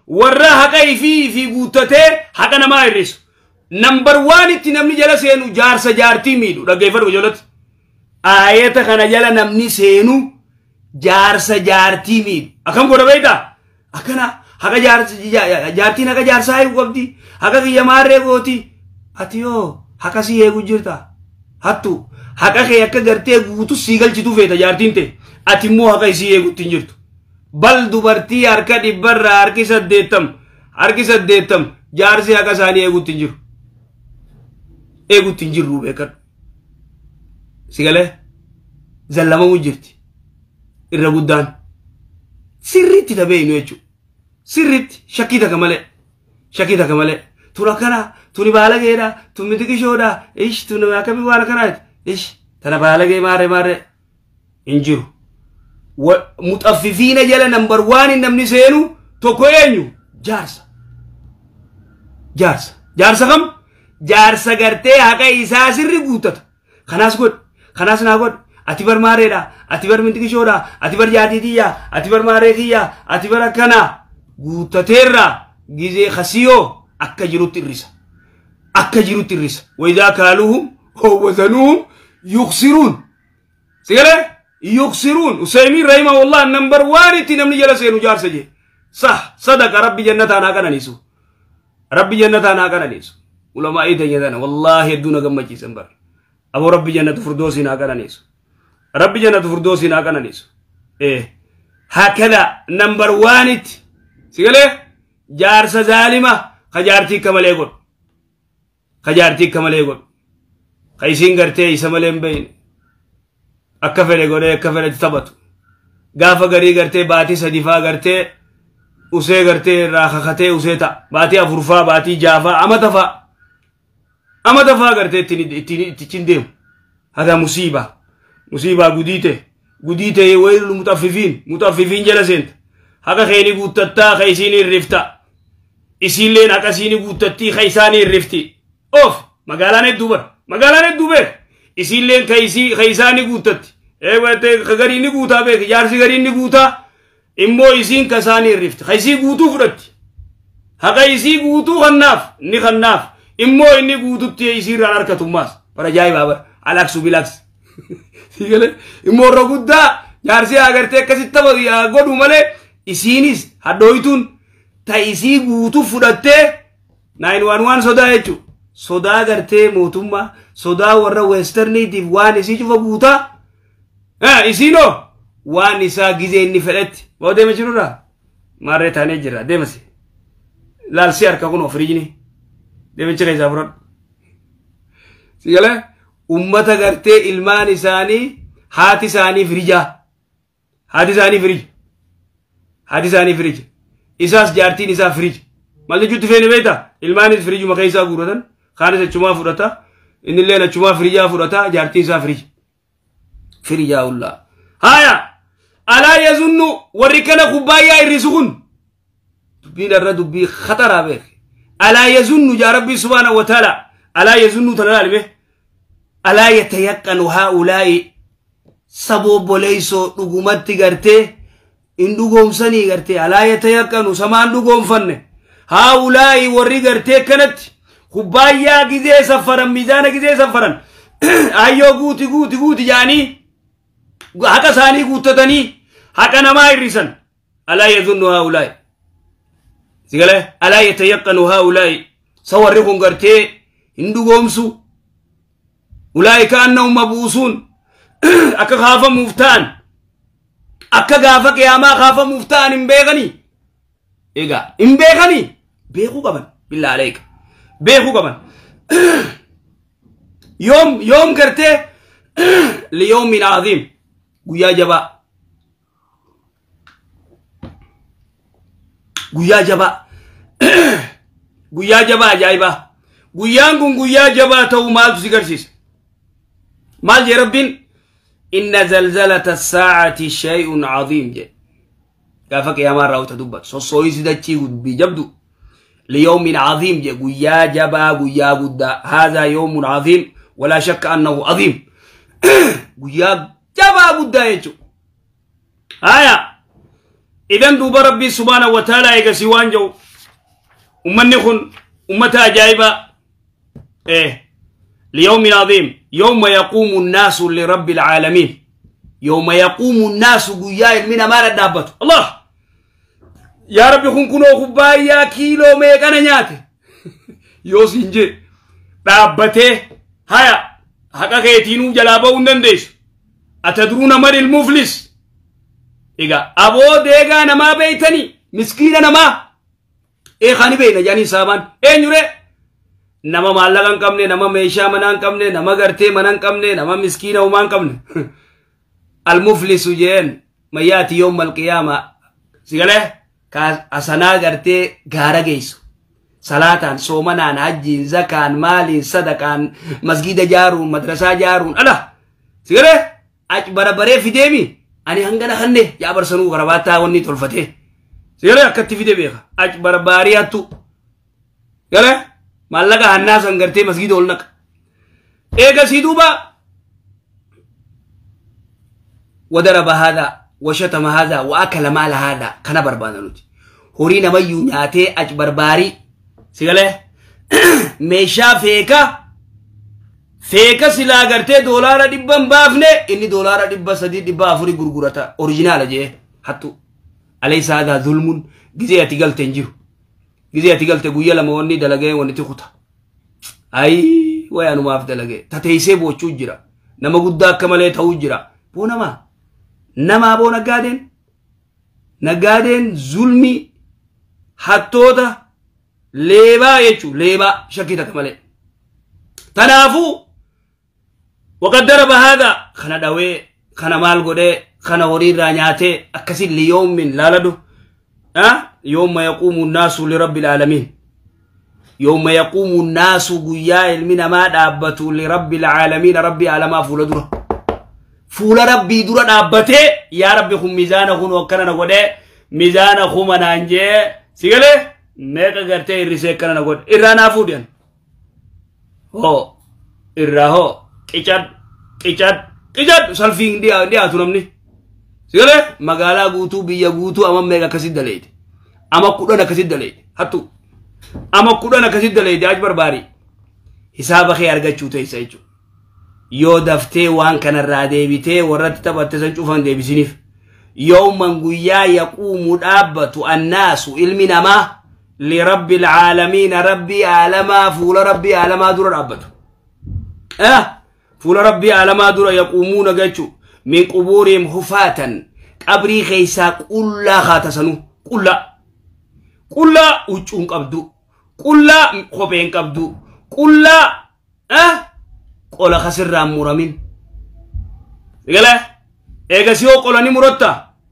Warra haqa ifii fi guuttatee haqa namaa hir'isu. Number 1 itti namni jala seenu jaarsa jaartii miidhu. Dhaggeeffadhu ijoolletti. Aayata kana jala namni seenu jaarsa jaartii miidhu. Akkam godha beektaa? Akkana haqa jaartiin haqa jaarsaa eeguu qabdi. Haqa kiyya maarree gooti. Ati yoo haqa si eeguu jirta. Hattu haqa kee akka gartee guutu sii galchitu feeta jaartiin ta'e. Ati immoo haqa isii eeguutti hin jirtu. Bal dubartii harka dhibbarraa harki 80 harki 80 jaarsi haqa isaanii eeguutti hin jiru. Eeguutti hin jirru beekadhu. Sigalee zallamamuu jirti. Irra guddaan sirriitti tabee hin jechuudha. Sirriitti shakkii takka malee. Shakkii takka malee. Tun akkana tuni baalageedha tun mitikishoodha ish tun akkamii waan akkanaati ish tana baalagee maarree maarree hin jiru. Muxaffifiina jala number 1 namni seenu tokko eenyu jaarsa. Jaarsa. Jaarsa kam? Jaarsa gartee haqa isaa sirri guuttata. Kanaas godhi. Kanaas naa godhi. Ati bar maareedha. Ati bar mintikishoodha. Ati bar jaartii tiyya. Ati bar maaree kiyya. Ati bar akkanaa. Guuttateerra gizee khasiyoo akka jirutti irrisa. Akka jirutti irrisa. Wayidaa kaaluhum wazanuhum yuqsiruun. Sigalee? Yuqsiruun. Usaymiin rahimahullah number 1 itti namni jala seenu jaarsa jee. Sah sadaqa rabbi jannataan haa qananiisu. Rabbi jannataan haa qananiisu. Ulamaa'ii teenya tana wallaahi hedduu na gammachiisan bara. Aboo rabbi jannatu furdoosiin haa qananiisu. Rabbi jannatu furdoosiin haa qananiisu. Hakada number 1 itti. Sigalee? Jaarsa zaalima ka jaartii akka malee godhu. Ka jaartii akka malee godhu. Ka isiin gartee isa malee hin beekne. Akka fedhe godhee akka fedhetti taphatu. Gaafa garii gartee baatii 3 faa gartee usee gartee irraa kakatee usee ta'a. Baatii 4 faa baatii 6 faa amata faa. Amata faa gartee ittiin deemu. Hadaa musiibaa. Musiibaa gudii ta'e. Gudii ta'e wayilu muxaffifiin. Muxaffifiin jala seenta. Haqa keeni guuttattaa ka isiin hirrifta. Isiilleen haqa isiin guuttattii ka isaanii hirrifti. Of magaalaan hedduu bara. Magaalaan hedduu beek. Isiilleen ka isii ka isaanii guuttatti. Ka garii ni guutaa beek. Jaarsi garii ni guutaa. Immoo isiin ka isaanii hirrifti. Ka isii guutuu fudhatti. Haqa isii guutuu kannaaf ni kannaaf. Immoo inni guututti isiirraan harkatummaas. Bara ajaa'ibaa bara. Alaksu bilaks. Sigalee immoo irra guddaa jaarsi agartee akkasitti tapha godhu malee isiinis hadhooytuun ta isii guutuu fudhattee 911 sodaa jechuudha. Sodaa gartee mootummaa sodaa warra weesterniitiif waan isii cufa guutaa. Isiinoo waan isaa gizee inni fedhetti. Boo deema jirurraa? Maarree taanee jirra deemasi. Laalsii harka kun firiijni. Deemicha keessaa fudhadhu. Sigalee ummata gartee ilmaan isaanii haati isaanii firijaa. Haati isaanii firija. Haati isaanii firija. Isaas jaartiin isaa firija. Maal jechuutti feene beektaa? Ilmaanis firijuma keessaa guurratan. Kaanis achumaa fudhata. Innilleen achumaa firijaa fudhata. Jaartiin isaa firija. Firijaa ullaa. Haaya! Alaa yazunnu warri kana kubbaayyaa hir'isu kun dubbiin irra dubbii khataraa beek. Alaa yazunnu jaa rabbii subhaanahu wa ta'ala. Alaa yazunnu tana laali bee. Alaa yatayaqqanu haa'ulaa'i saboo boleessoo dhugumatti gartee hin dhugoomsanii gartee alaa yatayaqqanu samaan dhugoomfanne haa'ulaa'i warri gartee kanatti kubbaayyaa gizee saffaran miizaana gizee saffaran ayyoo guuti guuti guuti jaanii haqa isaanii guuttatanii haqa namaa hir'isan alaa yazunnu haa'ulaa'i sigalee alaa yatayaqqanu haa'ulaa'i sa warri kun gartee hin dhugoomsu ulaa'ika annahum mabuusuun akka kaafamuuf ta'an akka gaafa qiyaamaa kaafamuuf ta'an hin beekanii egaa hin beekanii beekuu qaban billaa aleeka beekuu qaban yoom yoom gartee liyoomin aziim guyyaa jabaa guyyaa jabaa guyyaa jabaa ajaa'ibaa guyyaan kun guyyaa jabaa ta'uu maaltu si garsiisa maal jee rabbiin inna zalzalata saacati shay'un caziim jee gaafa qiyaamaa irraa wata dubbatu sossooyisi dachii dubbii jabdu liyawmin caziim jee guyyaa jabaa guyyaa guddaa haadhaa yawmun caziim walaa shakka annahu caziim guyyaa jabaa guddaa jechuu haya. Idan duuba Rabbii subhaanahu wa ta'aalaa eegasii waan jiru ummanni kun ummata ajaa'ibaa liyawmin aziim yawma yaquumu nnaasu lirabbil caalamiin yawma yaquumu nnaasu guyyaa ilmi namaa dhadhaabbatu. Allah yaa Rabbi kun kunoo kubbaayyaa kiiloo meeqana nyaate yoo siin jee dhaabbatee haya haqa keetiinuu jalaa ba'uu hin dandeessu. Atadruuna man ilmuflis egaa aboo deegaa namaa beeytanii miskiina namaa eekani beeyna jedhanii saabaan eenyure nama maallaqa hin qabne nama meeshaa manaa hin qabne nama gartee mana hin qabne nama miskiina homaa hin qabne almuflisu jeen mayyaati yawma alqiyaama sigalee hasanaa gartee gaara geessu salaataan soomanaan hajjiin zakaan maaliin sadaqaan masgida jaaruun madrasaa jaaruun ala sigalee ach barabaree fideemi ani hangana hanne yaa barsanuu garabaattaa wanni tolfatee sigalee akkatti fide beeka ach barbaarii hattu galee maallaqa hannaa san gartee masgida ol naqa eegasii duuba وضرب هذا وشتم هذا وأكل مال هذا كان بربانا نوتي horii namayyuu nyaatee ach barbaarii sigalee meeshaa feeka feeka silaa gartee $100 hin baafne inni $300 $400 gurgurata orijinaala jee hattu alaysa haadhaa zulmun gizee ati galte hin jiru gizee ati galte guyya lama wanni dalagee wanni kuta ayi wayanumaaf dalagee tateessee boochuu jira nama guddaa akka malee ta'uu jira boo namaa namaa boo naggaadeen naggaadeen zulmii hattoota leebaa jechuun leebaa shakkii takka malee. Tanaafuu waqad daraba haadha kana dhawee kana maal godhee kana horiirraa nyaatee akkasii liyoomin laaladhu yooma yaquumu nnaasu lirabbil aalamiin yooma yaquumu nnaasu guyyaa ilmi namaa dhaabbatu lirabbil aalamiin rabbii aalamaa fuula dura fuula rabbii dura dhaabbatee yaa rabbi kun miizaana kun akkana na godhee miizaana kuma naan jee sigalee meeqa gartee hir'isee akkana na godhe irraa naa fuudhan hoo irraa hoo qicad qicad qicad salfiin dhiyaatu namni sigalee magaalaa guutuu biyya guutuu ama meeqa akkasitti daleete ama 10 akkasitti daleete hattu ama 10 akkasitti daleete achi barbaari hisaaba kee argachuu teessa jechuudha yoo daftee waan kanarraa deebitee warratti taphatte san cufan deebisiniif yawman guyyaa yaquumu dhaabbatu annaasu ilmi namaa lirabbil caalamiina rabbii aalamaa fuula rabbii aalamaa dura dhaabbatu fuula rabbii aalamaa dura yaquumuuna jechu min qubuurihim hufaatan qabrii keessaa qullaa kaatasanuu qullaa qullaa huccuu hin qabdu qullaa kophee hin qabdu qullaa qola kasirraa muramin galee eegasii hoo qola ni muratta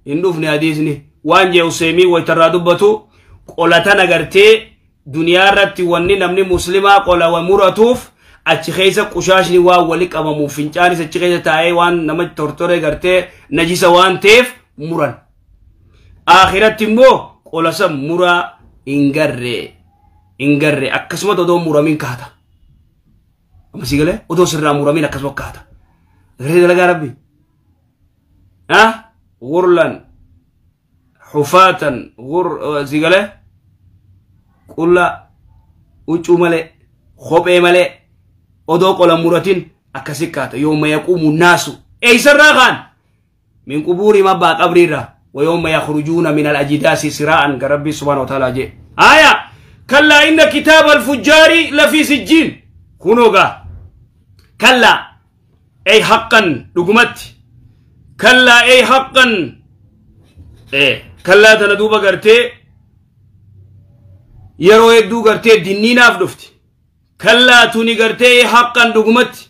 hin dhufne hadiisni waan jee useemii waytarraa dubbatu qola tana gartee duniyaa irratti wanni namni muslimaa qola muratuuf achi keessa qushaashni waan wali qabamuuf fincaanis achi keessa taa'ee waan nama tortore gartee najisa waan ta'eef muran akhiratti immoo qola san muraa hin garre akkasuma odoo muramin kaata amma si galee odoo sirraa muramin akkasuma kaata garee dalagaa rabbi غرلا حفاة غر سيغله قلا وچو مله خبه مله odoo qola muratin akkasi kaata yawma yaquumu nnaasu eeysarraa kaan min qubuuri mabbaa qabriirraa wa yawma yakhrujuuna min alajidaasi siraa'an ga rabbii subhaana wa ta'aalaa jee aya kallaa inna kitaaba alfujjaari lafii sijjiin kunoogaa kallaa ey haqqan dhugumatti kallaa ey haqqan kallaa tana duuba gartee yeroo hedduu gartee dinniinaaf dhufti kallaa tuni gartee haqqan dhugumatti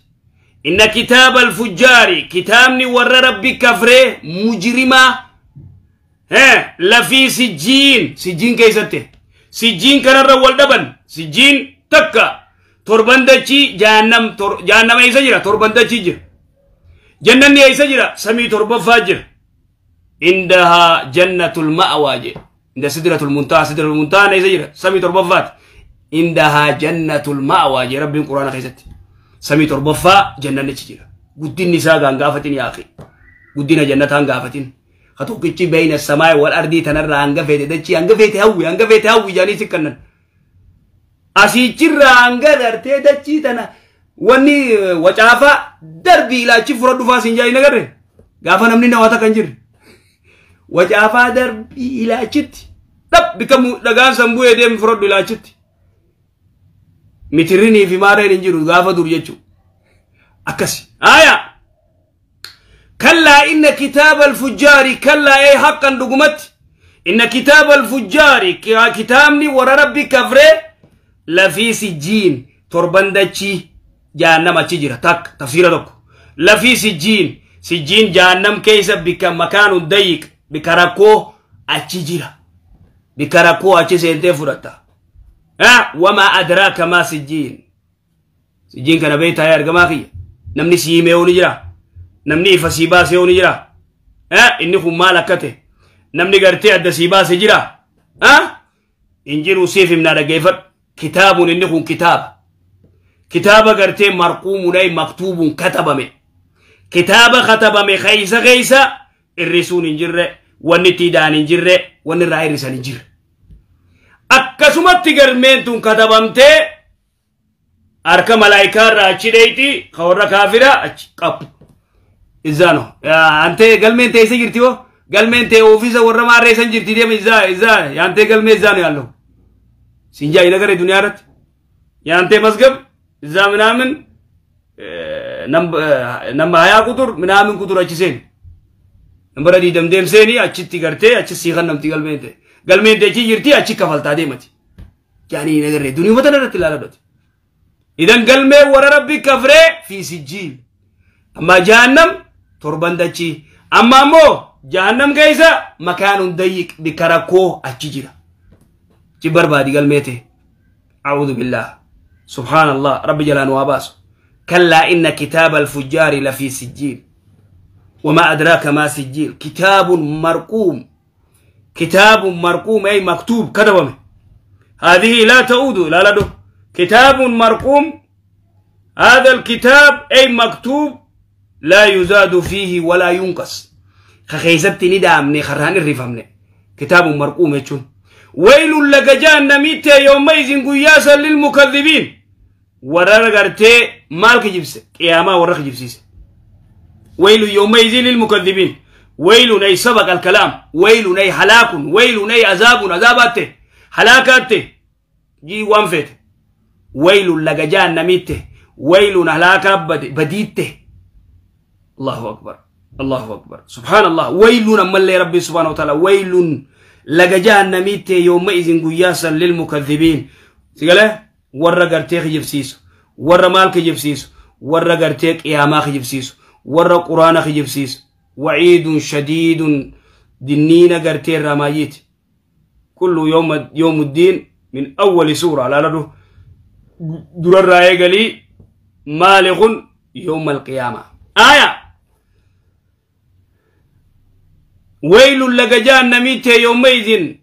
inna kitaaba alfujjaari kitaabni warra rabbi kafree mujrimaa lafii sijjiin sijjiin keessatte sijjiin kanarra wal dhaban sijjiin takka torban dachii jahannama eessa jira torban dachii jira jannanni eessa jira samii torbaffaa jira indahaa jannatul ma'waa jee inda sidratul muntaha sidratul muntaha eessa jira samii torbaffaati indahaa jannatul ma'waa jee rabbiin quraana keessatti samii torbaffaa jannannichi jira guddinni isaa gaan gaafatin yaa akhi guddina jannataan gaafatin Ka tokkichi bayna samaay wal ardii tanarraa hanga feete dachii hanga feete hawwi hanga feete hawwi jaanii si kennan. Asiichirraa hanga gartee dachii tana wanni wacaafaa darbii ilaachi fura dhufaa siin jaa hin agarre gaafa namni nawata kan jirre. Wacaafaa darbii ilaachitti dhab bika dhagaan san bu'ee deemi fudhadhu ilaachitti. Mitirrinii fi maareen hin jiru gaafa dur jechuudha. Akkasi. Aayaa. كلا إن كتاب الفجار كلا أي حقا دقمت إن كتاب الفجار كتابني ورا ربي كفره لفي سجين تربندتشي جهنم تجرى تك تفسير لك لفي سجين سجين جهنم كيس بك مكان ضيق بكراكو أتجرى بكراكو أتسنتي فرتا ها وما أدراك ما سجين سجين كان بيتها يا رجماخي نمني سيمه ونجرا namni ifa sii baase yoo ni jira inni kun maal akka ta'e namni gartee adda sii baase jira hin jiru siif himnaa dhaggeeffadhu kitaabuun inni kun kitaaba kitaaba gartee marquumuun ay maktuubuun katabame kitaaba katabame keessa keessa irrisuun hin jirre wanni itti hidhaan hin jirre wanni irraa hirrisan hin jirre akkasumatti galmeen tun katabamtee harka malaayikaa irraa achi dheeyti ka warra kaafiraa achi qabu. እዛ ነው አንተ ገልሜን ተይዘ jirti galmeen tee ofiisa warra maarree san jirti deema እዛ እዛ ያንተ galmee እዛ ነው ያለው ሲንጃ ነገር ዱንያ irratti ያንተ መዝገብ እዛ ምናምን ነምበር 20 ቁጥር ምናምን ቁጥር achi seen ነምበረ ዲደም deem seeni achitti gartee achi sii kannamti galmeen tee galmeen tee achi jirti achi kafaltaa deemati yaani ነገር ዱንያ tana irratti ilaaladhati idan galmee warra rabbi kafree fi sijjiin amma jahannam torban dachii amma ammoo jahannam keessa makaanun dayiq bikka rakkoo achi jira achi barbaadi galmee ta'e a'uudhu billah subhaanallah rabbi jalaan waa baasu kallaa inna kitaaba alfujjaari lafii sijjiin وما أدراك ما سجيل كتاب مرقوم كتاب مرقوم أي مكتوب كتبه هذه لا تعود لا لا دو كتاب مرقوم هذا الكتاب أي مكتوب لا يزاد فيه ولا ينقص خخيزبتي ندامني خرهان الرفامني كتاب مرقوم يجون ويل لك جهنم يومئذ قياسا للمكذبين ورغرتي مالك جبس قياما ورخ جبسيس ويل يومئذ للمكذبين ويل أي سبق الكلام ويل أي هلاك ويل أي عذاب عذابات هلاكات جي وانفت ويل لك جهنم ويل هلاك بديته الله أكبر الله أكبر سبحان الله ويل أما اللي ربي سبحانه وتعالى ويل لك جهنم يومئذ قياسا للمكذبين سيقاله ورا قرتيخ جبسيسو ورا مالك جبسيسو ورا قرتيك إياماخ جبسيسو ورا قرآنخ جبسيسو وعيد شديد دنين قرتي الرمايت كل يوم يوم الدين من أول سورة لا لا درر رايقلي مالغ يوم القيامة آية ويل لك جهنم يومئذ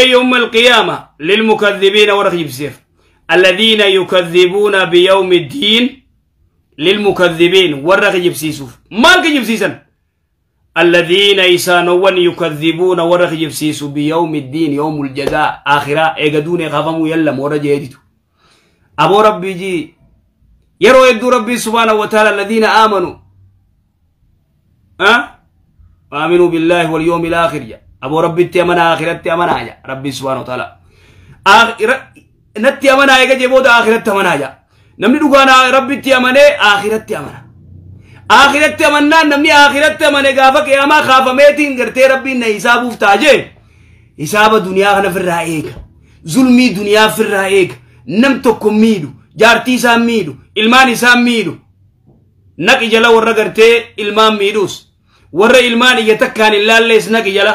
يوم القيامة للمكذبين ورخيب سيف الذين يكذبون بيوم الدين للمكذبين ورخيب سيسوف مالك جبسيسا الذين يسانون يكذبون ورخيب سيسو بيوم الدين يوم الجزاء آخرة ايقدون غفموا يلم ورجيدتو أبو ربي جي يرو يدو ربي سبحانه وتعالى الذين آمنوا أه؟ آمنوا بالله واليوم الآخر يا أبو ربي تيمنا آخرت تيمنا يا ربي سبحانه وتعالى نتي أمنا يا جيبود آخرت تيمنا يا نمني دعانا ربي تيمنا آخرت تيمنا آخرت تيمنا نمني آخرت تيمنا غافك يا ما خاف ميتين قرتي ربي إن حسابه فتاجه حساب الدنيا خنا في الرأيك ظلمي دنيا في الرأيك نمتكم ميدو جارتي ساميدو إلماني ساميدو نك جلا ورا قرتي إلمان ميدوس warra ilmaan ija takkaan hin laallees naqi jala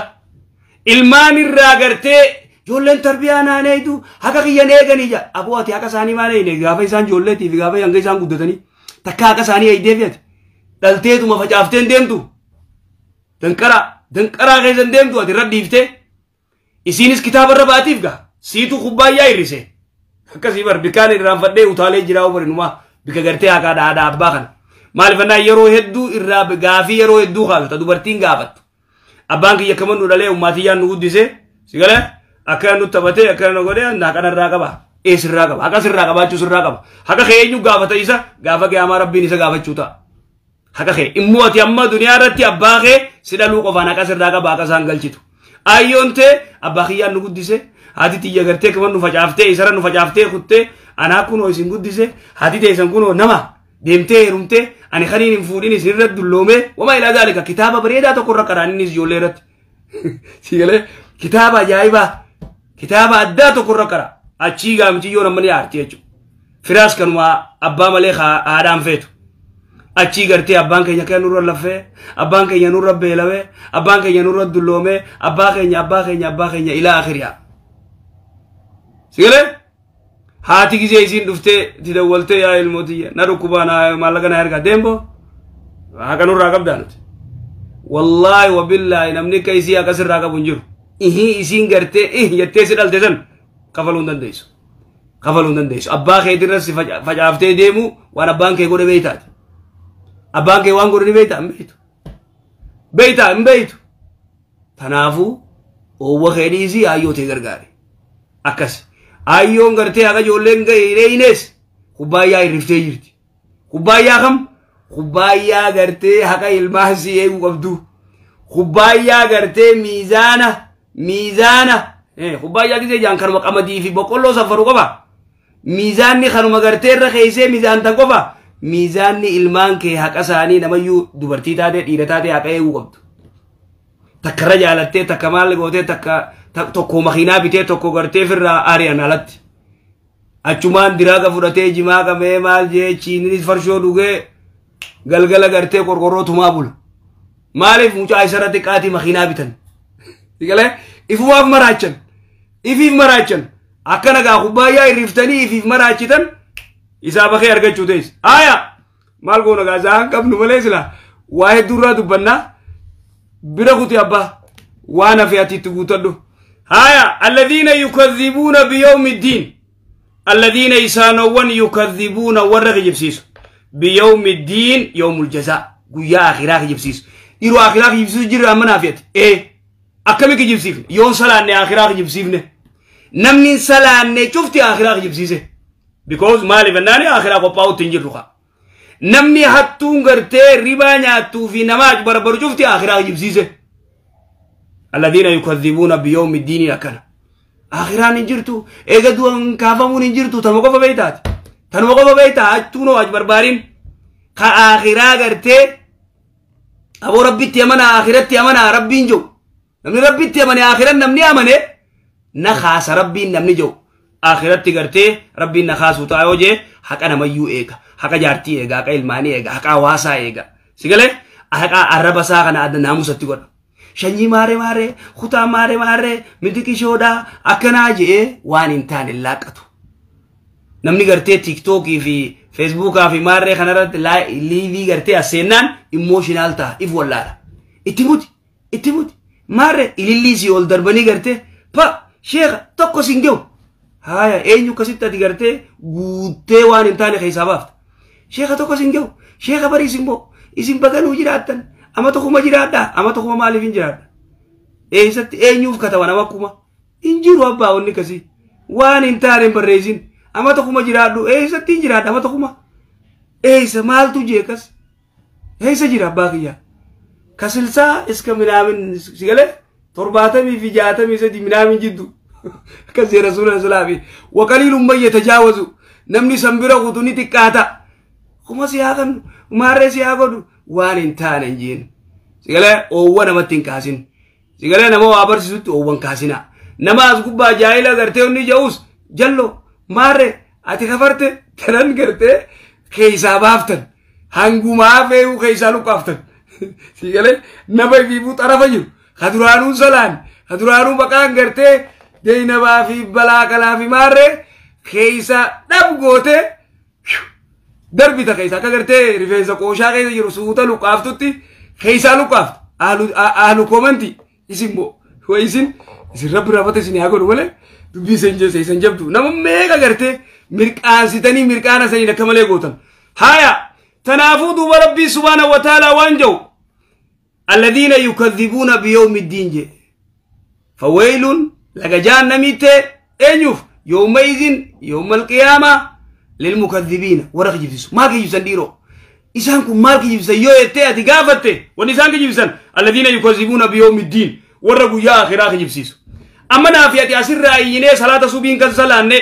ilmaan irraa gartee ijoolleen tarbiyaa naan eeydu haqa kiyyan eeganii ja aboo ati haqa isaanii maal eeyne gaafa isaan ijoolleetii fi gaafa hanga isaan guddatanii takka haqa isaanii eeydee fi ati dhalteetuma facaafteen deemtu danqaraa danqaraa keessan deemtu ati irra dhiiftee isiinis kitaaba irra baatiif gaa siitu kubbaayyaa hir'ise akkasii bar bikaan irraanfadhee utaalee jiraa oborinumaa bika gartee haqaa dhaadhaa abbaa kana. Maalifannaa yeroo hedduu irraa gaafii yeroo hedduu kaafta dubartiin gaafattu. Abbaan kiyya akkaman nu dhalee ummaatiyyaan nu guddise si galee akkana nu taphatee akkana nu godhee haqa narraa qaba. Ee sirraa qaba. Haqa sirraa qabaachuu sirraa qaba. Haqa kee eenyu gaafata isa gaafa qiyaamaa rabbiin isa gaafachuu ta'a. Haqa kee immoo ati amma duniyaa irratti abbaa kee si dhaluu qofaan haqa sirraa qaba haqa isaan galchitu. Ayyoon tee abbaa kiyyaan nu guddise haati tiyya gartee kaman nu facaaftee isarra nu facaaftee kuttee anaa kunoo isin guddise haati teessan kunoo nama deemtee heerumtee ani kaniin hin fuudhin isin irratti dulloomee wamaa ilaa zaalika kitaaba bareedaa tokko irra qaraan innis ijoollee irratti. Si galee kitaaba ajaa'ibaa kitaaba addaa tokko irra qara achii gaamchiyyoon amma ni aarti jechuudha. Firaas kanuma abbaa malee haadhaan feetu. Achii gartee abbaan keenya kan nurra laffee abbaan keenya nurra beelawee abbaan keenya nurra dulloomee abbaa keenya abbaa keenya abbaa keenya ilaa akhiriyaa. Si galee haati gisee isiin dhuftee itti dawwaltee yaa ilmootiyya na dhukkubaa na maallaqa na ergaa deembo haqa nurraa qabdaa nuti. Wallaahi wabillaahi namni akka isii haqa sirraa qabu hin jiru. Ihii isiin gartee ih jettee si dhalte san kafaluu hin dandeessu. Kafaluu hin dandeessu. Abbaa keetirra si facaaftee deemu waan abbaan kee godhe beeytaati. Abbaan kee waan godhe ni beeytaa hin beeytu. Beeytaa hin beeytu. Kanaafuu oowwa kee dhiisii aayyoo tee gargaari. Akkas. Ayyoon gartee haqa ijoolleen ga'e kubbaayyaa hirriftee jirti. Kubbaayyaa kam? Kubbaayyaa gartee haqa ilmaan si eeguu qabdu. Kubbaayyaa gartee miizaana miizaana kubbaayyaa gisee jaan kanuma qamadii fi boqqolloo safaru qofa. Miizaanni kanuma gartee irra keessee miizaan tan qofa. Miizaanni ilmaan kee haqa isaanii namayyuu dubartii taatee dhiira taatee haqa eeguu qabdu. Takka irra jaalattee takka maal gootee takka tokko makiinaa bitee tokko gartee firraa ari'an alatti. Achumaan diraaga fudhatee jimaa qabee maal jee chiininis farshoo dhugee galgala gartee qorqorroo tumaa bula. Maaliif mucaa isarra xiqqaatii makiinaa bitan? Galee ifumaaf maraachan. Ifiif maraachan. Akkana gaa kubbaayyaa hirriftanii ifiif maraachitan isaa bakee argachuu teessi. Aya maal goona gaa isaan qabnu malee sila waa hedduurraa dubbannaa bira kuti abbaa waan hafe ati itti guutadhu. Haya alladhiina yukadhibuuna biyawmi ddiin alladhiina isaanowwan yukadhibuuna warra kijibsiisu biyawmi ddiin yawmul jazaa guyyaa akhiraa kijibsiisu. Dhiiroo akhiraa kijibsiisu jirra amma naaf ati ee akkami kijibsiifne yoon salaanne akhiraa kijibsiifne namni salaanne cufti akhiraa kijibsiise. Because maaliif ennaani akhiraa qophaa'utti hin jirru kaa. Namni hattuun gartee ribaa nyaattuu fi namaa barbaru cufti akhiraa kijibsiise. Alladhiina yukadhibuuna biyawmi ddiini akkana. Akhiraan hin jirtu eega du'an kaafamuun hin jirtu tanuma qofa beeytaati. Tanuma qofa beeytaa hattuunoo aj barbaariin. Ka akhiraa gartee aboo rabbitti amanaa akhiratti amanaa rabbiin jiru. Namni rabbitti amane akhiran namni amane na kaasa rabbiin namni jiru. Akhiratti gartee rabbiin na kaasuu ta'a yoo jee haqa namayyuu eega. Haqa jaartii eega, haqa ilmaanii eega, haqa hawaasaa eega. Si galee haqa arraba isaa kana adda naamusatti godha. Shanyii maaree maaree, kutaa maaree maaree, mitiqi shoodhaa akkanaa je'ee waan hin taane laaqqatu. Namni gartee tiiktookii fi feesbuukaa fi maarree kanarratti liivii gartee as seennaan immooshinal ta'a if wallaala. Itti muti, itti muti. Maarree ilillii si ol darbanii gartee pa sheekha tokko sin ga'u. Haya eenyu akkasitti ati gartee guuttee waan hin taane keessaa baafta. Sheekha tokko sin ga'u. Sheekha barii isin boo isin baganuu jiraattan. Ama tokkuma jiraadhaa ama tokkuma maaliif hin jiraadha? Eessatti eenyuuf kataban ama akkuma hin jiru abbaa wanni akkasii waan hin taane hin barreessin ama tokkuma jiraadhu eessatti hin jiraadha ama tokkuma eessa maaltu jee kas eessa jira abbaa kiyyaa kasilsaa iska minaamin si galee 73 fi 63 minaamin jiddu akkas jee rasuula islaafi waqaliilun man yatajaawazu namni san bira kutu ni xiqqaata kuma si haa kennu maarree si haa godhu waan hin taane hin jeen. Si galee oowwa namatti hin kaasin. Si galee nama waa barsiisutti oowwan kaasina. Nama as gubbaa jaahila gartee inni ja'us jallo maarree ati kafarte tanan gartee keessaa baaftan hangumaa fe'uu keessaa luqqaaftan. Si galee nama ifiifuu xarafa jiru ka duraanuu salaan ka duraanuu maqaan gartee deynabaa fi balaa kalaa fi maarree keessaa dhab gootee darbita keessa akka gartee rifeensa qooshaa keessa jiru suuta luqqaaftutti keessaa luqqaaftu ahlu koomanti isin moo way isin isin rabbi raafata isin haa godhu malee dubbii isin jeesse isin jabdu nama meeqa gartee mirqaansitanii mirqaana saniin akka malee gootan. Haya tanaafuu duuba rabbii subhaana wa ta'ala waan jiru Alladhiina yukadhibuuna biyawmi ddiin jee. Fawaylun laga jahannamiitte eenyuuf yawmaidhin yawmal qiyaamaa lilmukadhibiina warra kijibsiisu. Maal kijibsan dhiiroo? Isaan kun maal kijibsan yoo jettee ati gaafatte wanni isaan kijibsan alladhiina yukadhibuuna biyawmi ddiin warra guyyaa akhiraa kijibsiisu. Amma naafi ati asirraa iyyinee salaata subiin kan salaanne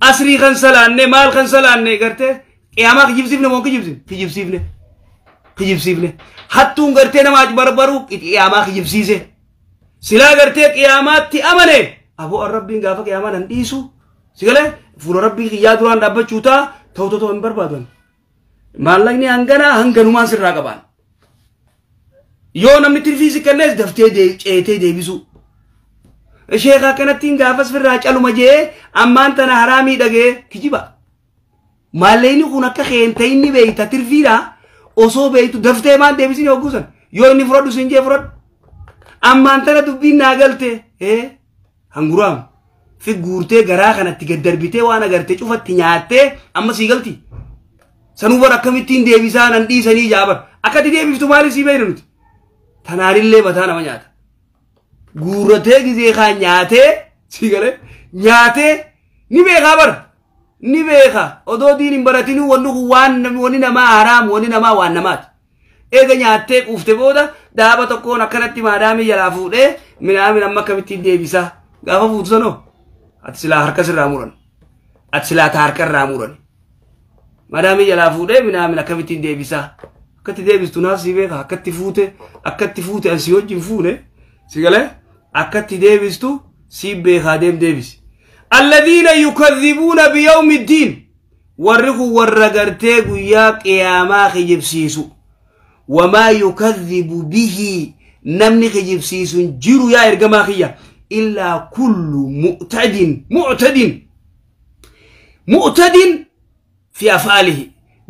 asrii kan salaanne maal kan salaanne gartee qiyaamaa kijibsiifne moo kijibsiifne? Kijibsiifne. Kijibsiifne. Hattuun gartee nama barbaru qiyaamaa kijibsiise. Silaa gartee qiyaamaatti amane aboo rabbiin gaafa qiyaamaa nan dhiisu. Sigalee fuula rabbii kiyyaa duraan dhaabbachuu ta'a ta'u ta'u hin barbaadan. Maallaqni hanganaa hanganumaan sirraa qabaan. Yoo namni tirfii si kennes daftee ceetee deebisu. Sheekha akkanattiin gaafas firraa caluma jee ammaan tana haraamii dhagee kijiba. Maallaqni kun akka keenta inni beeyta tirfiidha osoo beeytu daftee maan deebisin hoggusan yoo inni fudhadhu siin jee fudhadhu. Ammaan tana dubbiin naa galte hanguraam fi guurtee garaa kanatti gad darbitee waan agartee cufatti nyaattee amma sii galti. Sanuu bara akkamittiin deebisaa nan dhiisanii jaabar akkatti deebiftu maaliif sii beeyna nuti. Tanaanillee mataa nama nyaata. Guurratee gizee kaan nyaatee sii galee nyaatee ni beekaa bara ni beekaa odoo diin hin baratinuu wanni kun waan wanni namaa haraam wanni namaa waan namaati. Eega nyaattee quufte booda daaba tokkoon akkanatti maadaamii jalaa fuudhee minaamin amma akkamittiin deebisaa gaafa fuutu sanoo ati silaa harka sirraa muran ati silaa ta harka irraa muran maadaamii jalaa fuudhee minaamin akkamittiin deebisaa akkatti deebistu naaf si beeka akkatti fuute asii wajjin fuune si galee akkatti deebistu si beekaa deem deebisi. Alladhiina yukadhibuuna biyawmi ddiin warri kun warra gartee guyyaa qiyaamaa kijibsiisu. Wamaa yukadhibu bihi namni kijibsiisu jiru yaa ergamaa kiyya illaa kullu mu'tadin mu'tadin mu'tadin fi af'aalihi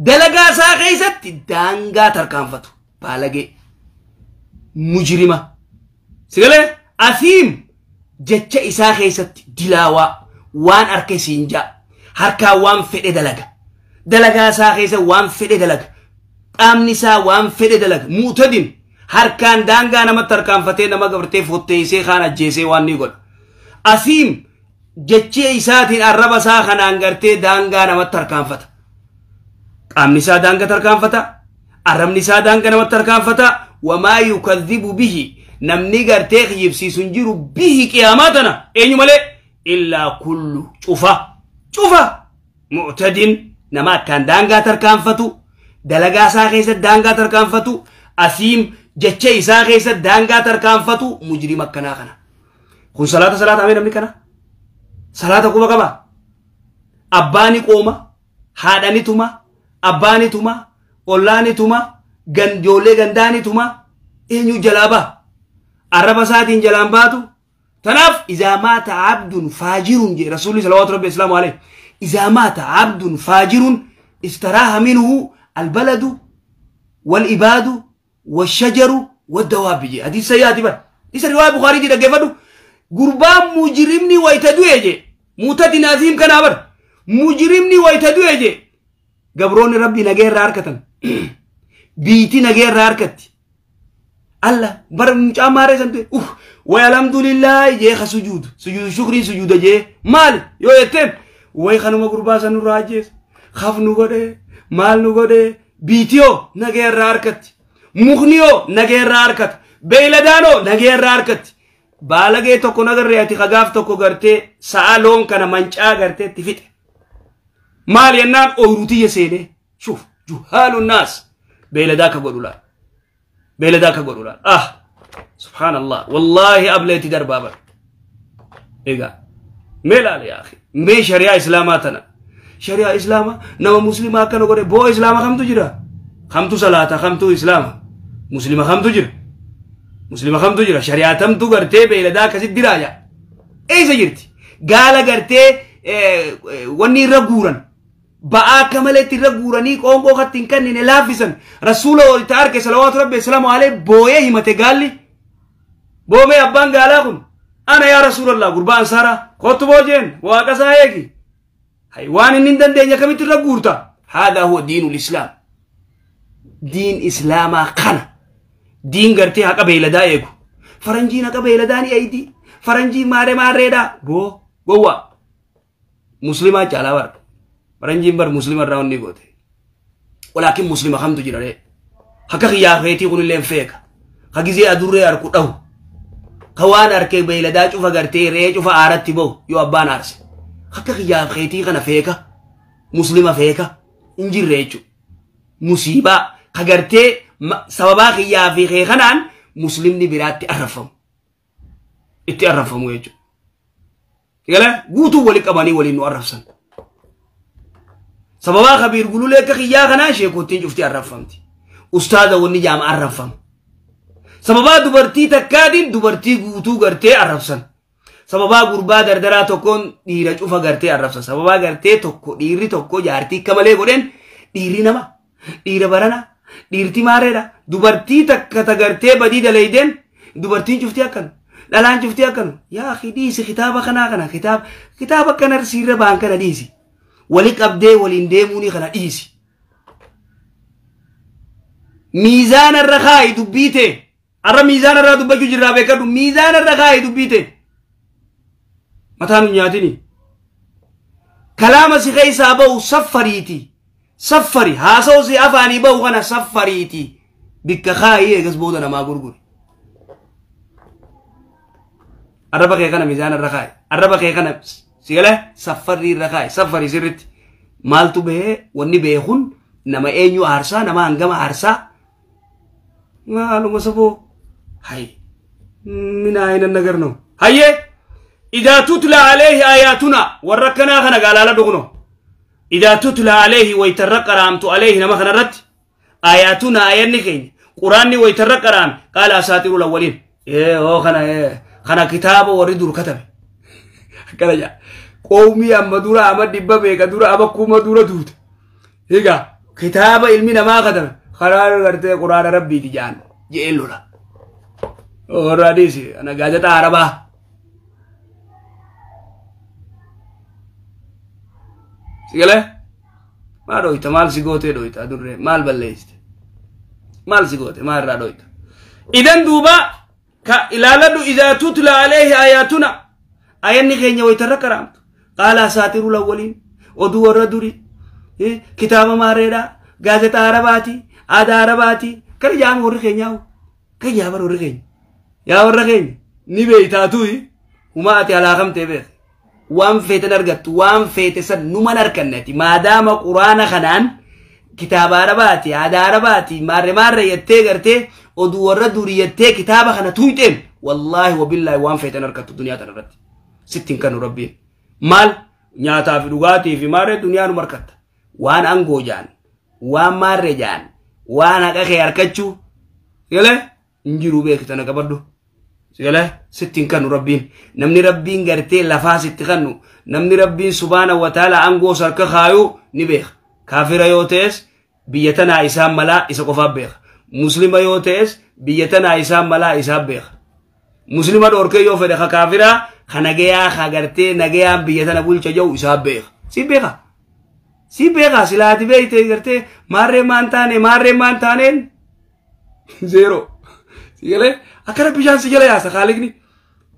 dalagaa isaa keessatti daangaa tarkaanfatu baalagee mujrima sigalee asiim jecha isaa keessatti dilaawaa waan harka isiin jaa harkaa waan fedhe dalaga dalagaa isaa keessa waan fedhe dalaga qaamni isaa waan fedhe dalaga mu'tadin harkaan daangaa namatti tarkaanfatee nama gabartee fotteessee kaan ajjeesee waan ni godha asiim jecha isaatiin arraba isaa kanaan gartee daangaa namatti tarkaanfata qaamni isaa daangaa tarkaanfata arrabni isaa daangaa namatti tarkaanfata wamaa yukadhibu bihi namni gartee kijibsiisu hin jiru bihi qiyaamaa tana eenyu malee illaa kullu cufa cufa mu'tadin nama akkaan daangaa tarkaanfatu dalagaa isaa keessa daangaa tarkaanfatu asiim jecha isaa keessa daangaa tarkaanfatu mujrima akkanaa kana kun salaata salaata amee namni kana salaata quba qaba abbaani qooma haadhani tuma abbaani tuma ollaani tuma ijoollee gandaani tuma eenyu jalaa ba'a arraba isaatiin jalaan baatu tanaaf izaa maata abdun faajirun jee rasuulli salawaatu rabbi islaamu alayhi izaa maata abdun faajirun istaraaha minhu albaladu walibaadu washajaru waddawaabi jee hadiisa sayyaati bar isa riwaaya Bukhaariitii dhaggeeffadhu gurbaan mujrimni wayita du'e jee muutadin aziim kanaa bar mujrimni wayita du'e jee gabroonni rabbii nagee irraa harkatan biitii nagee irraa harkatti alla bara mucaa maaree san du'e way alhamdulillaahi jee ka sujuudu sujuudu shukriin sujuuda jee maali yoo jetteen way kanuma gurbaa san nurraa ajjeese kaf nu godhee maal nu godhee biitiyoo nagee irraa harkatti mukniyoo nagee irraa harkata beeyladaanoo nagee irraa harkatti baalagee tokko nagarree ati kagaaf tokko gartee sa'a loon kana mancaa gartee itti fixe maal jennaan ooyiruu seenee shuuf juhaalu naas beeyladaa akka godhu laal beeyladaa akka godhu laal ah subhaanallah wallaahi ableetti darbaa bara egaa mee laala yaa akhi mee shari'aa islaamaa tana shari'aa islaamaa nama muslimaa akkana godhe boo islaama kamtu jira kamtu salaata kamtu islaama muslima kamtu jira muslima kamtu jira shari'aa tamtu gartee beeyladaa akkasitti diraa jaa eessa jirti gaala gartee wanni irra guuran ba'aa akka maleetti irra guuranii qoonqoo katti hin kennine laaffisan rasuula walitti arge salawaatu rabbi salaamu alayhi booyee himate gaalli boomee abbaan gaalaa kun ana yaa rasuulallah gurbaa ansaaraa kottu boojeen waaqa isaa eegi hay waan inni hin dandeenye akkamitti irra guurta haadaa huwa diinul islaam diin islaamaa kana Diin gartee haqa beeyladaa eegu. Faranjiin haqa beeyladaa ni eegdi. Faranjiin maaree maareedha. Boo gowwaa. Muslimaa caalaa bara. Faranjiin bar muslima irraa wanni goote. Walaakin muslima kamtu jira ree. Akka kiyyaa feetii kunillee hin feeka. Ka gizee adurree harku dhahu. Ka waan harkee beeyladaa cufa gartee re'ee cufa aaratti bahu yoo abbaan aarse. Akka kiyyaa feetii kana feeka. Muslima feeka. Hin jirre jechuudha. Musiibaa ka gartee sababaa kiyyaa fi kee kanaan muslimni biraatti arrafamu. Itti arrafamu jechuudha. Gala guutuu wali qabanii waliin nu arrabsan. Sababaa kabiir gululee akka kiyyaa kanaa sheekottiin cufti arrafamti. Ustaaza wanni jaama arrafama. Sababaa dubartii takkaatiin dubartii guutuu gartee arrabsan. Sababaa gurbaa dardaraa tokkoon dhiira cufa gartee arrabsan. Sababaa gartee tokko dhiirri tokko jaartii akka malee godheen dhiirri nama dhiira barana dhiirti maareedha. Dubartii takka tagartee badii dalaydeen dubartiin cufti akkana. Dhalaan cufti akkana. Yaa akhi dhiisi kitaaba kanaa kana kitaaba kana siirra ba'an kana dhiisi. Wali qabdee waliin deemuuni kana dhiisi. Miizaana irra kaa'i dubbii ta'e. Arra miizaana irraa dubbachuu jirraa beekadhu. Miizaana irra kaa'i dubbii ta'e. Mataan hin nyaatini. Kalaama si keessaa bahu saffariiti. Saffari haasa'u si afaanii bahu kana saffariiti. Bikka kaayii eegas booda namaa gurguri. Arraba kee kana miizaana irra kaa'i. Arraba kee kana si galee saffarri irra kaa'i. Saffari sirriitti. Maaltu bahee wanni beekun nama eenyu aarsaa nama hangama aarsaa. Maaluma saboo. Hay. Min ayna nagar no. Hayyee. إذا تتلى عليه آياتنا وركنا خنا قال لا دغنو. إذا تتلى عليه ويترق رامت عليه نما خنرت آياتنا آيات كين قرآن ويترق رام قال أساطير الأولين. إيه هو خنا إيه خنا كتاب وردور كتب. كلا جا قومي أما دورا أما دبّا بيك دورا أما كوما دورا دوت. هيا كتاب علمي نما كتب خنا قرأت قرآن ربي تجان جئلولا. أوراديسي أنا قاعدة عربة. Sigale? Maal dhoyta? Maal si gootee dhoyta adurree? Maal balleessite? Maal si goote? Maal irraa dhoyta? Idan duuba ka ilaaladhu idaa tutla alayhi ayaatuna ayanni keenya waytarra qaraamtu qaala asaatiirul awwaliin oduu warra durii kitaaba maareedha gaazexaa arabaati aadaa arabaati kana jaama warri keenyaa kan yaa bara warri keenya yaa warra keenya ni beeytaatu humaa ati alaakamtee beekte. Waan feeten argattu waan feete san numan argannati maadaama quraana kanaan kitaaba arabaati aadaa arabaati maarre maarre jettee gartee oduu warra durii jettee kitaaba kana tuyxeen wallaahi wabillaahi waan feeten argattu duniyaa tana irratti sittiin kanu rabbiin maal nyaataa fi dhugaatii fi maarree duniyaa nu argatta waan aangoo jaan waan maarre jaan waan haqa kee argachuu galee hin jiru beektan qabadhu. Sigale sittiin kanu rabbiin namni rabbiin gartee lafaa sitti kanu namni rabbiin subhaana wa ta'ala aangoo sarka kaayuu ni beeka. Kaafira yoo ta'es biyya tanaa isaan malaa isa qofaaf beeka. Muslima yoo ta'es biyya tanaa isaan malaa isaaf beeka. Muslima dhorkee yoo fedhe ka kaafiraa ka nagayaa ka gartee nagayaan biyya tana bulcha jiru isaaf beeka. Si beeka. Si beeka silaati beeyte gartee maarree maan taane maarree maan taaneen zeero. Sigale akkana bishaan si jala yaasa khaalikni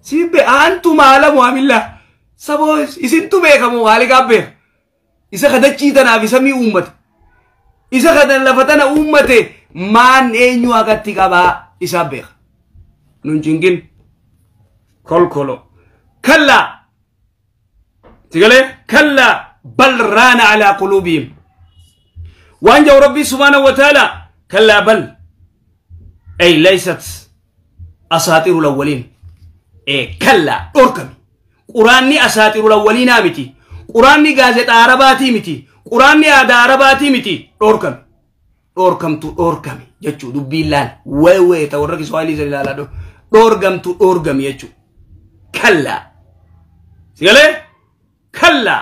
si be antu maalamu amilla saboo isintu beekamu khaaliqaa beeka isa kadachii tanaaf isa mi uummate isa kadan lafa tana uummate maan eenyu akkatti qabaa isaa beeka nun jingin kolkolo kalla sigale kalla bal raana alaa quluubihim waan jahu rabbii subhaanahu wa ta'ala kalla bal ay laysat أساطير الأولين إيه كلا أركمي قرآني أساطير الأولين أمتي قرآني غازة عرباتي متي قرآني آدا عرباتي متي أركمي أركمتو أركمي يجو دبي لال وي وي تورك سؤالي زي لا دو أركمتو أركمي يجو كلا سيقالي كلا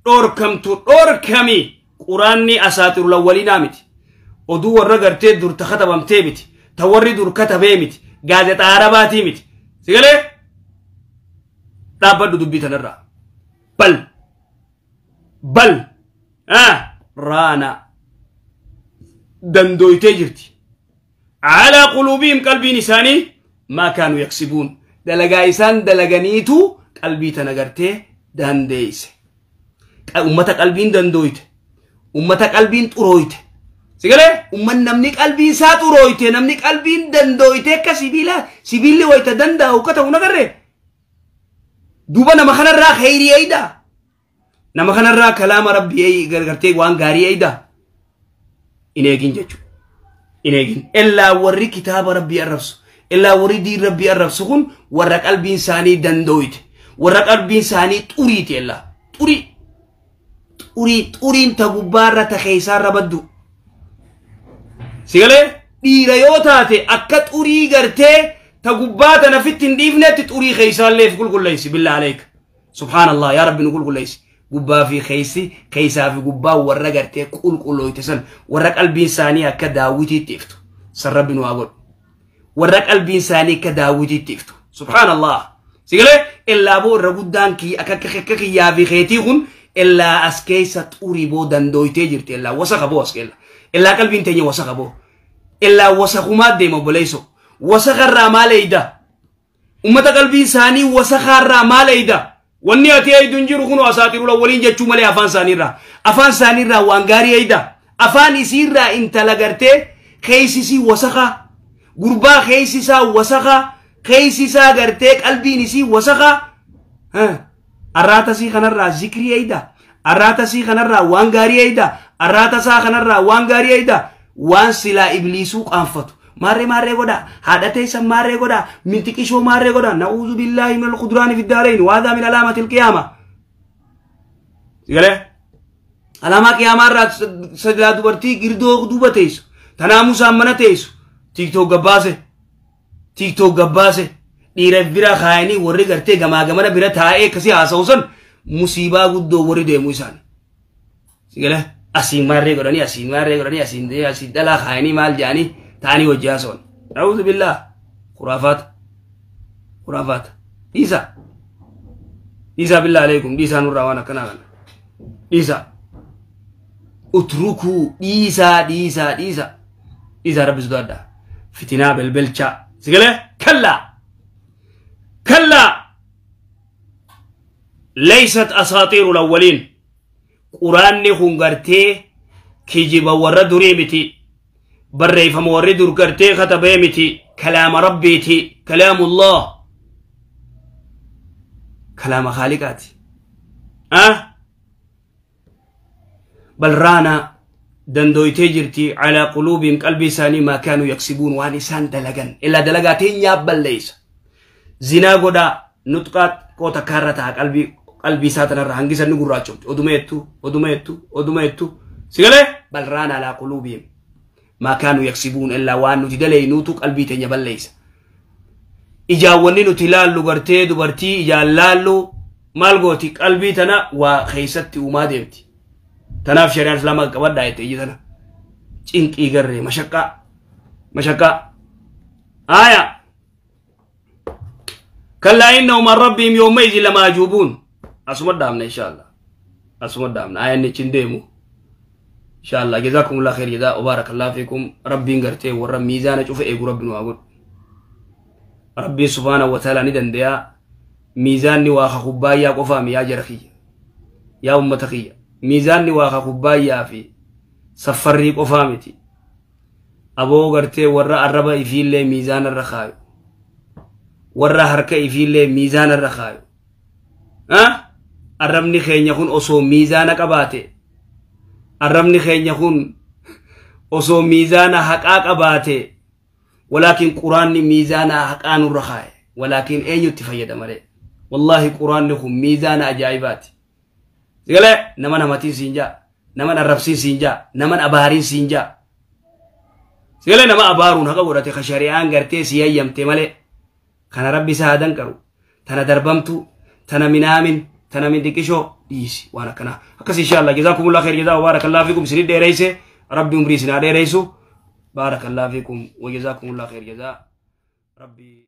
أركمتو أركمي قرآني أساطير الأولين أمتي ودو ورقرتي دور تخطبم تيمتي توري دور كتبيمتي gaazexaa arabaatii miti sigalee dhaabbadhu dubbii tanarraa bal bal raana dandooytee jirti Calaa quluubihim qalbiin isaanii maa kaanuu yaksibuun dalagaa isaan dalaganiitu qalbii tana gartee dandeeyse. Ummata qalbiin dandooyte, ummata qalbiin xurooyte. Sigalee umman namni qalbiin isaa xurooyte, namni qalbiin dandooyte akka sibiila sibiilli wayta danda'u akka ta'u nagarree. Duuba nama kanarraa kheyrii eeyda. Nama kanarraa kalaama rabbii gargartee waan gaarii eeyda. In eegin jechuudha. In eegin. Illaa warri kitaaba rabbii arrabsu. Illaa warri diin rabbii arrabsu kun warra qalbiin isaanii dandooyte. Warra qalbiin isaanii xuriite illaa. Xurii. Xurii xuriin ta gubbaarra ta keessaarra baddu. Sigalee dhiira yoo taate akka xurii gartee ta gubbaa tana fitti hin dhiifnetti xurii keessaallee fi qulqulleessi billaa aleeka. Subhaanallah yaa rabbi nu qulqulleessi. Gubbaa fi keessi keessaa fi gubbaa warra gartee qulqullooyte san warra qalbiin isaanii akka daawwitiitti iftu. San rabbi nu haa godhu. Warra qalbiin isaanii akka daawwitiitti iftu. Subhaanallah. Sigalee illaa boo irra guddaan akka kiyyaa fi keetii kun illaa as keessa xurii boo dandooytee jirti illaa wasaka boo as keella. Illaa qalbiin teenya wasaka boo. Illaa wasakumaa deema obboleessoo. Wasakarraa maal eeyda? Ummata qalbiin isaanii wasakarraa maal eeyda? Wanni ati eeydu hin jiru kunoo asaatiiruu waliin jechuu malee afaan isaaniirraa. Afaan isaaniirraa waan gaarii eeyda. Afaan isiirraa intala gartee keessisii wasaka. Gurbaa keessisaa wasaka. Keessisaa gartee qalbiin isii wasaka. Arraatasii kanarraa zikrii eeyda. Arraatasii kanarraa waan gaarii eeyda. Arraatasaa kanarraa waan gaarii eeyda. Waan silaa ibliisuu qaanfatu. Maarree maarree godha, haadha teessan maarree godha, mintiqishoo maarree godha. Na'uuzu billaahi minal kuduraani fiddaarayn waadaa min alaamatil qiyaama. Sigalee alaamaa qiyaamaa irraa silaa dubartii girdoo duuba teessu, tanaa musaan mana teessu, tiiktook gabbaase, tiiktook gabbaase, dhiira bira kaayanii warri gartee gamaa gamana bira taa'ee akkasii haasa'u san musiibaa guddoo warri deemu isaani. Sigalee asiin maarree godhanii asiin maarree godhanii asiin asiin dhalaa kaayanii maal jedhanii taanii hojii haasa'an. Na'uuzu billaah. Khuraafaata. Khuraafaata. Dhiisa. Dhiisaa billaa aleekum. Dhiisaa nurraa waan akkanaa kana. Dhiisa. Utrukuu dhiisaa dhiisaa dhiisa. Dhiisaa rabbi sodaadhaa. Fitinaa belbelchaa. Sigalee kallaa. Kallaa. Leysat asaatiiru lawwaliin. Quraanni kun gartee kijiba warra durii miti. Barreeffama warri dur gartee katabee miti. Kalaama rabbiiti. Kalaamullah. Kalaama khaaliqaati. Bal raana dandooytee jirti calaa quluubihim qalbii isaanii maa kaanuu yaksibuun waan isaan dalagan. Illaa dalagaa teenyaa balleessa. Zinaa godhaa nutqaa qoota kaarra ta'a qalbii isaa tanarra hangisa inni gurraachofti. Oduma jettu oduma jettu oduma jettu. Sigalee bal raana alaa quluubihim. Maa kaanuu yaksibuun illaa waan nuti daleynuutu qalbii teenya balleessa. Ijaawwanni nuti laallu gartee dubartii ijaan laallu maal gooti qalbii tana waa keessatti uumaa deemti. Tanaaf shari'aan islaamaa qabadhaa jette iji tana. Cinqii garree mashaqqaa mashaqqaa. Aaya. Kallaa innahum an rabbihim yawmaidhin lamaajuubuun. Asuma dhaabna inshaallah. Asuma dhaabna. Aayanni achi hin deemu. Inshaallah jazakumullah khair jazaa wa barakallahu fiikum. Rabbiin gartee warra miizaana cufa eegu rabbi nu haa godhu. Rabbiin subhaanahu wa ta'ala ni danda'a. Miizaanni waa ka kubbaayyaa qofaami yaa jara kiyya. Yaa ummata kiyya. Miizaanni waa ka kubbaayyaa fi saffarrii qofaa miti. Aboo gartee warra arraba ifiillee miizaana irra kaayu. Warra harka ifiillee miizaana irra kaayu. Arrabni keenya kun osoo miizaana qabaate. Arrabni keenya kun osoo miizaana haqaa qabaate. Walaakin quraanni miizaana haqaa nurra kaaye. Walaakin eenyutti fayyada malee. Wallaahi quraanni kun miizaana ajaa'ibaati. Sigalee nama namatiin siin jaa, nama arrabsiin siin jaa, nama abaariin siin jaa. Sigalee nama abaaruun haqa godhate ka shari'aan gartee si hayyamte malee. Kana rabbi isaa haa danqaru. Tana darbamtu, tana minaamin, tana mindiqishoo dhiisi waan akkanaa. Akkas inshaallah jazaakumullah khair jazaa wa barakallahu fiikum isinit dheereyse rabbi umrii isin haa dheereysu. Barakallahu fiikum wa jazaakumullah khair jazaa. Rabbi.